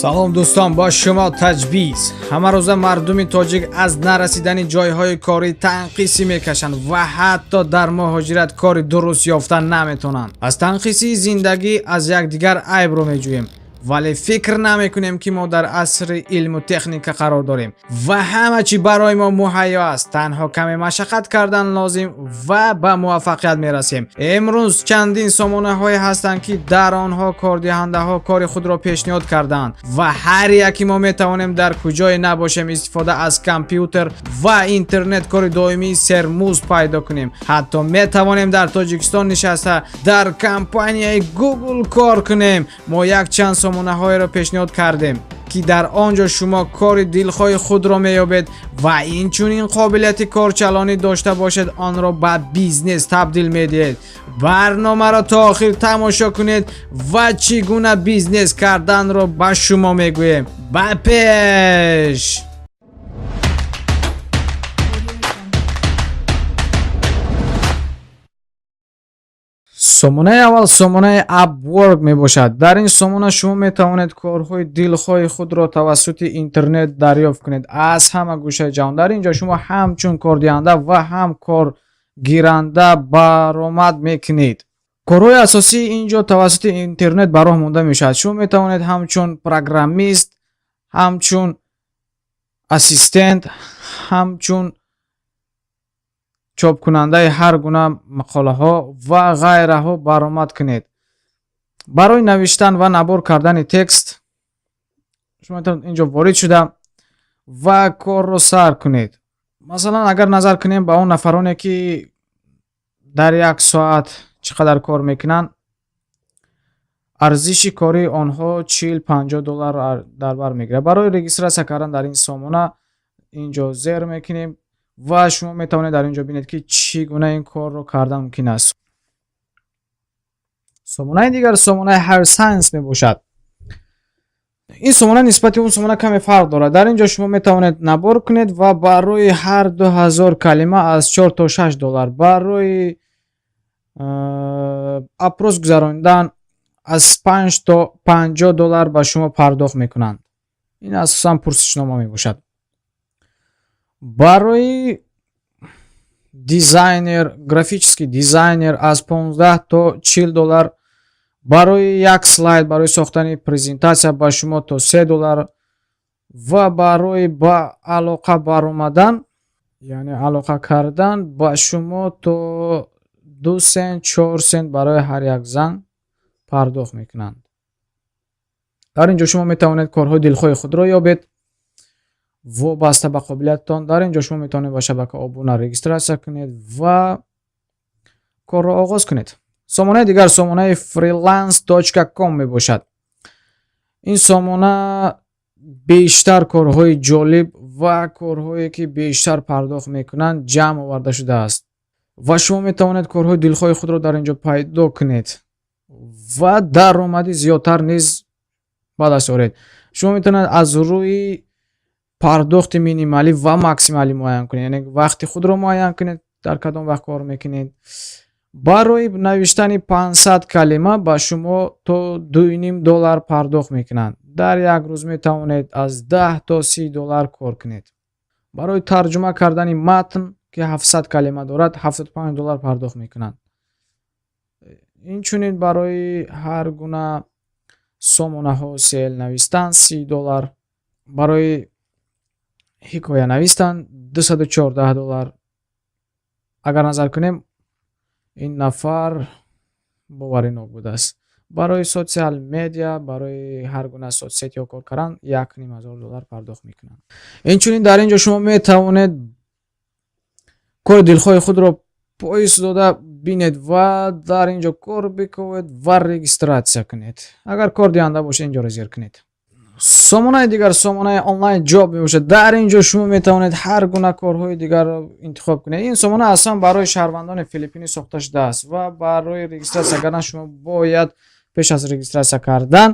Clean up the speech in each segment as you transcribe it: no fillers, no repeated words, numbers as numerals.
Салом, дӯстон, бо шумо Таҷбиз. Ҳамарӯза мардуми тоҷик аз нарасидани ҷойҳои корӣ танқисӣ мекашанд ва ҳатто дар муҳоҷират кори дуруст ёфта наметавонанд. Аз танқисии зиндагӣ аз якдигар айбро меҷӯем, вале фикр намекунем, ки мо дар асри илму техника қарор дорем ва ҳама чӣ барои мо муҳайё аст. Танҳо каме машаққат кардан лозим ва ба муваффақият мерасем. Имрӯз чандин сомонаҳое ҳастанд, ки дар онҳо кордиҳандаҳо кори худро пешниҳод кардаанд ва ҳар яки мо метавонем дар куҷое набошем, истифода аз компютер ва интернет кори доимии сермузд пайдо кунем. Ҳатто метавонем дар Тоҷикистон нишаста дар компанияи Google кор кунем. Мо якчанд сомонаҳоеро пешниҳод кардем, ки дар он ҷо шумо кори дилхоҳи худро меёбед ва инчунин қобилияти корчалонӣ дошта бошед, онро ба бизнес табдил медиҳед. Барномаро то охир тамошо кунед ва чӣ гуна бизнес карданро ба шумо мегӯем. Ба пеш! Сомонаи аввал сомонаи Upwork мебошад. Дар ин сомона шумо метавонед корҳои дилхоҳи худро тавассути интернет дарёфт кунед аз ҳама гӯшаи ҷаҳон. Дар ин ҷо шумо ҳамчун кордиҳанда ва ҳам коргиранда баромад мекунед. Корҳои асосии ин ҷо тавассути интернет ба роҳ монда мешавад. Шумо метавонед ҳамчун программист, ҳамчун ассистент, ҳамчун чопкунандаи ҳар гуна мақолаҳо ва ғайраҳо баромад кунед. Барои навиштан ва набор кардани текст шумо метавонед ин ҷо ворид шуда ва корро сар кунед. Масалан, агар назар кунем ба он нафароне, ки дар як соат чӣ қадар кор мекунанд, арзиши кории онҳо 40-50 доллар дар бар мегирад. Барои регистрация кардан дар ин сомона ин ҷо зер мекунем ва шумо метавонед дар ин ҷо бинед, ки чӣ гуна ин корро кардан мумкин аст. Сомонаи дигар сомонаи HireScience мебошад. Ин сомона нисбати он сомона каме фарқ дорад. Дар ин ҷо шумо метавонед набор кунед ва барои ҳар 2000 калима аз 4 то 6 доллар, барои опрос гузаронидан аз 5 то 50 доллар ба шумо пардохт мекунанд. Ин асосан пурсишнома мебошад. Барои дизайнер, графический дизайнер аз 15 то 40 доллар, барои як слайд, барои сохтани презентатсия ба шумо то 3 доллар ва барои ба алоқа баромадан, яъне алоқа кардан, ба шумо то 2 сент, 4 сент барои ҳар як занг пардохт мекунанд. Дар ин ҷо шумо метавонед корҳои дилхоҳи худро ёбед вобаста ба қобилиятатон. Дар ин ҷо шумо метавонед ба шабака обуна регистрация кунед ва корро оғоз кунед. Сомонаи дигар сомонаи freelance.com мебошад. Ин сомона бештар корҳои ҷолиб ва корҳое, ки бештар пардохт мекунанд, ҷамъ оварда шудааст ва шумо метавонед корҳои дилхоҳи худро дар ин ҷо пайдо кунед ва даромади зиёдтар низ ба даст оред. Шумо метавонед аз рӯи пардохти минималӣ ва максималӣ муайян кунед, яъне вақти худро муайян кунед, дар кадом вақт кор мекунед. Барои навиштани 500 калима ба шумо то 2,5 доллар пардохт мекунанд. Дар як рӯз метавонед аз 10 то 30 доллар кор кунед. Барои тарҷума кардани матн, ки 700 калима дорад, 75 доллар пардохт мекунанд. Инчунин барои ҳар гуна сомонаҳо сел навистан 30 доллар, барои ҳикоя навистан 214 доллар. Агар назар кунем, ин нафар боваринок будааст. Барои social media, барои ҳар гуна соцсеть ҳо кор кардан 1500 доллар пардохт мекунанд. Инчунин дар ин ҷо шумо метавонед кори дилхоҳи худро поиск дода бинед ва дар ин ҷо кор биковед ва регистрация кунед. Агар кордиҳанда бошед, ин ҷоро зер кунед. Сомонаи дигар сомонаи Online Job мебошад. Дар ин ҷо шумо метавонед ҳар гуна корҳои дигарро интихоб кунед. Ин сомона аслан барои шаҳрвандони Филиппинӣ сохта шудааст ва барои регистрация кардан шумо бояд пеш аз регистрация кардан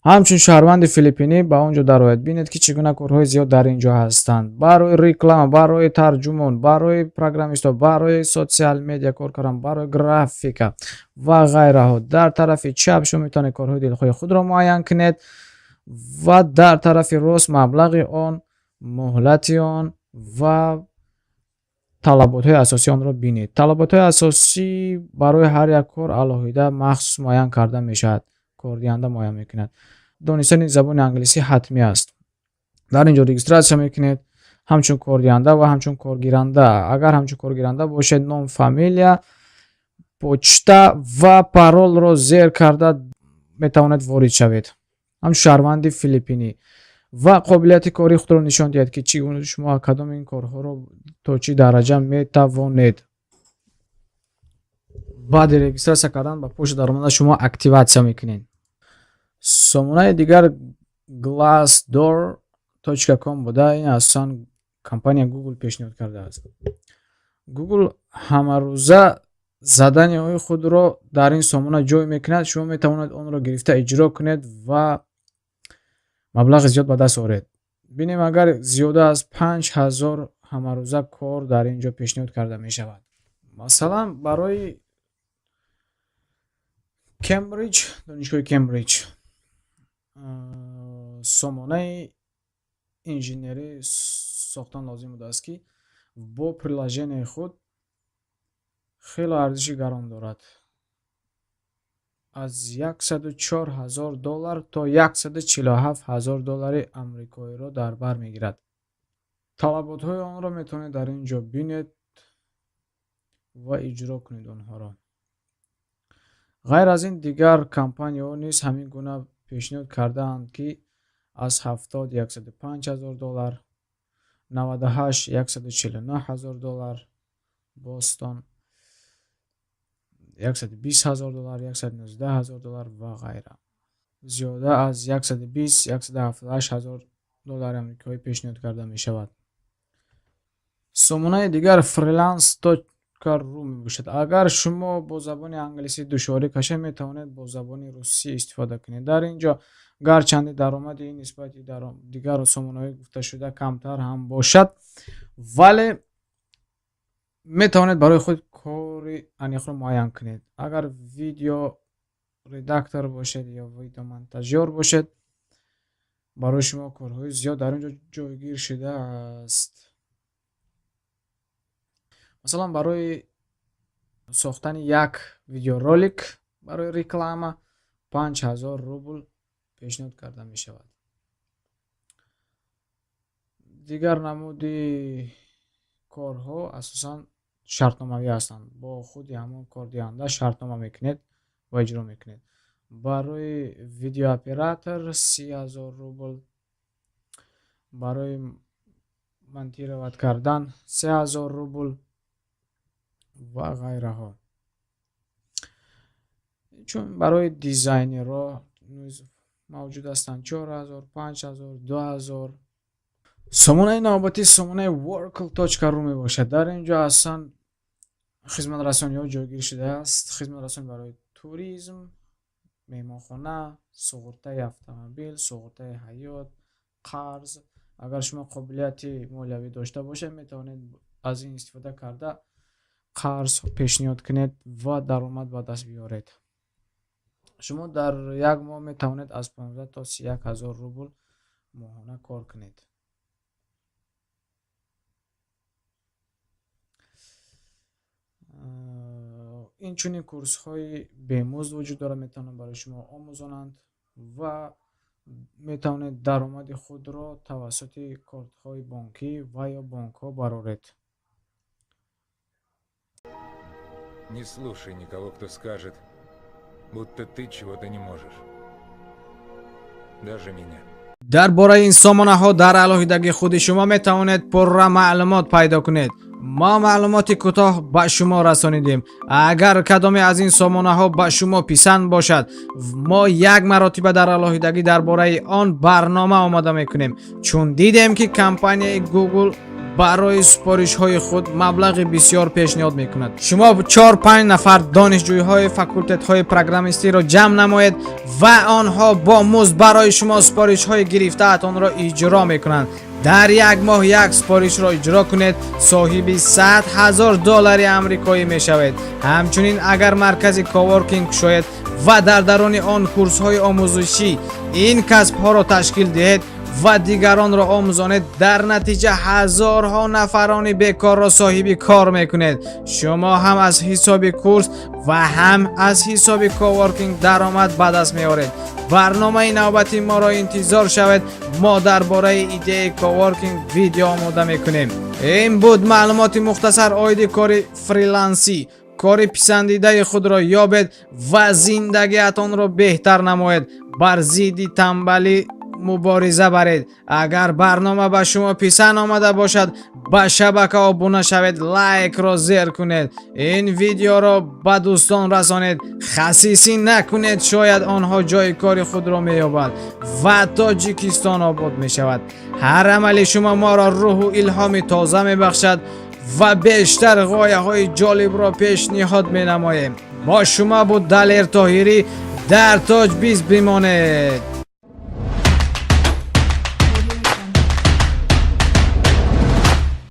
ҳамчун шаҳрванди Филиппинӣ ба он ҷо дарояд. Бинед, ки чӣ гуна корҳои зиёд дар ин ҷо ҳастанд: барои реклама, барои тарҷумон, барои программистҳо, барои social media кор кардан, барои графика ва ғайраҳо. Дар тарафи чап шумо метавонед корҳои дилхоҳи худро муайян кунед. Ва дар тарафи рост маблағи он, муҳлати он ва талаботҳои асосии онро бинед. Талаботҳои асосӣ барои ҳар як кор алоҳида махсус муайян карда мешавад, кордиҳанда муайян мекунад. Донистани забони англисӣ ҳатмӣ аст. Дар ин ҷо регистрация мекунед ҳамчун кордиҳанда ва ҳамчун коргиранда. Агар ҳамчун коргиранда бошед, ном, фамилия, почта ва паролро зер карда метавонед ворид шавед ҳамчун шаҳрванди Филиппинӣ ва қобилияти кори худро нишон диҳед, ки чӣ гуна шумо кадом ин корҳоро то чӣ дараҷа метавонед. Баъди регистрация кардан ба почта даромада шумо активация мекунед. Сомонаи дигар glassdoor.com буда, ин асосан компания Google пешниҳод кардааст. Google ҳамарӯза задания ҳои худро дар ин сомона ҷой мекунад. Шумо метавонед онро гирифта иҷро кунед ва маблағи зиёд ба даст оред. Бинем, агар зиёда аз 5000 ҳамарӯза кор дар ин ҷо пешниҳод карда мешавад. Масалан, барои Кембриҷ, донишгоҳи Кембриҷ, сомонаи инженерӣ сохтан лозим будааст, ки бо приложения и худ хело арзиши гарон дорад, аз 104 ҳазор доллар то 147 ҳазор доллари амрикоиро дар бар мегирад. Талаботҳои онро метавонед дар ин ҷо бинед ва иҷро кунед онҳоро. Ғайр аз ин, дигар компанияҳо низ ҳамин гуна пешниҳод кардаанд, ки аз 70 105 ҳазор доллар, 98 149 ҳазор доллар, Бостон 120 ҳазор доллар, 119 ҳазор доллар ва ғайра. Зиёда аз 120 178 ҳазор доллари амрикоӣ пешниҳод карда мешавад. Сомонаи дигар freelance.ru мебошад. Агар шумо бо забони англисӣ душворӣ кашед, метавонед бо забони русӣ истифода кунед. Дар ин ҷо гарчанде даромади ин нисбати дигар сомонаҳои гуфташуда камтар ҳам бошад, вале метавонед барои худ кори аниқро муайян кунед. Агар видео редактор бошед ё видеомонтажёр бошед, барои шумо корҳои зиёд дар ин ҷо ҷойгир шудааст. Масалан, барои сохтани як видеоролик барои реклама 5000 рубл пешниҳод карда мешавад. Дигар намуди корҳо асосан шартномавӣ ҳастанд. Бо худи ҳамон кордиҳанда шартнома мекунед ва иҷро мекунед. Барои видеооператор 30 000 рубл, барои монтировать кардан 3000 рубл ва ғайраҳо. Чун барои дизайнерҳо низ мавҷуд ҳастанд: 4000, 5000, 2000. Сомонаи навбатӣ сомонаи workl.ru мебошад. Дар ин ҷо асосан хизматрасониҳо ҷойгир шудааст: хизматрасонӣ барои туризм, меҳмонхона, суғуртаи автомобил, суғуртаи ҳаёт, қарз. Агар шумо қобилияти молиявӣ дошта бошед, метавонед аз ин истифода карда қарз пешниҳод кунед ва даромад ба даст биёред. Шумо дар як моҳ метавонед аз 15 то 31 ҳазор рубл моҳона кор кунед. Инчунин курсҳои бемузд вуҷуд дорад, метавонанд барои шумо омӯзонанд ва метавонед даромади худро тавассути кортҳои бонкӣ ва ё бонкҳо бароред. Не слушай никого, кто скажет, будто ты чего-то не можешь. Даже меня. Дар бораи ин сомонаҳо дар алоҳидагӣ худи шумо метавонед пурра маълумот пайдо кунед. Мо маълумоти кӯтоҳ ба шумо расонидем. Агар кадоме аз ин сомонаҳо ба шумо писанд бошад, мо як маротиба дар алоҳидагӣ дар бораи он барнома омода мекунем, чун дидем, ки компанияи Google барои супоришҳои худ маблағи бисёр пешниҳод мекунад. Шумо чор панҷ нафар донишҷӯйҳои факултетҳои программистиро ҷамъ намоед ва онҳо бо музд барои шумо супоришҳои гирифтаатонро иҷро мекунанд. Дар як моҳ як супоришро иҷро кунед, соҳиби 100 ҳазор доллари амрикоӣ мешавед. Ҳамчунин, агар маркази коворкинг кушоед ва дар даруни он курсҳои омӯзишӣ ин касбҳоро ташкил диҳед ва дигаронро омӯзонед, дар натиҷа ҳазорҳо нафарони бекорро соҳиби кор мекунед. Шумо ҳам аз ҳисоби курс ва ҳам аз ҳисоби коворкинг даромад ба даст меоред. Барномаи навбати моро интизор шавед. Мо дар бораи идеяи коворкинг видео омода мекунем. Ин буд маълумоти мухтасар оиди кори фрилансӣ. Кори писандидаи худро ёбед ва зиндагиатонро беҳтар намоед. Бар зидди тамбалӣ мубориза баред. Агар барнома ба шумо писанд омада бошад, ба шабака обуна шавед, лайкро зер кунед, ин видеоро ба дӯстон расонед. Хасисӣ накунед, шояд онҳо ҷои кори худро меёбад ва Тоҷикистон обод мешавад. Ҳар амали шумо моро рӯҳу илҳоми тоза мебахшад ва бештар ғояҳои ҷолибро пешниҳод менамоем. Бо шумо буд Далер Тоҳирӣ. Дар Тоҷбиз бимонед.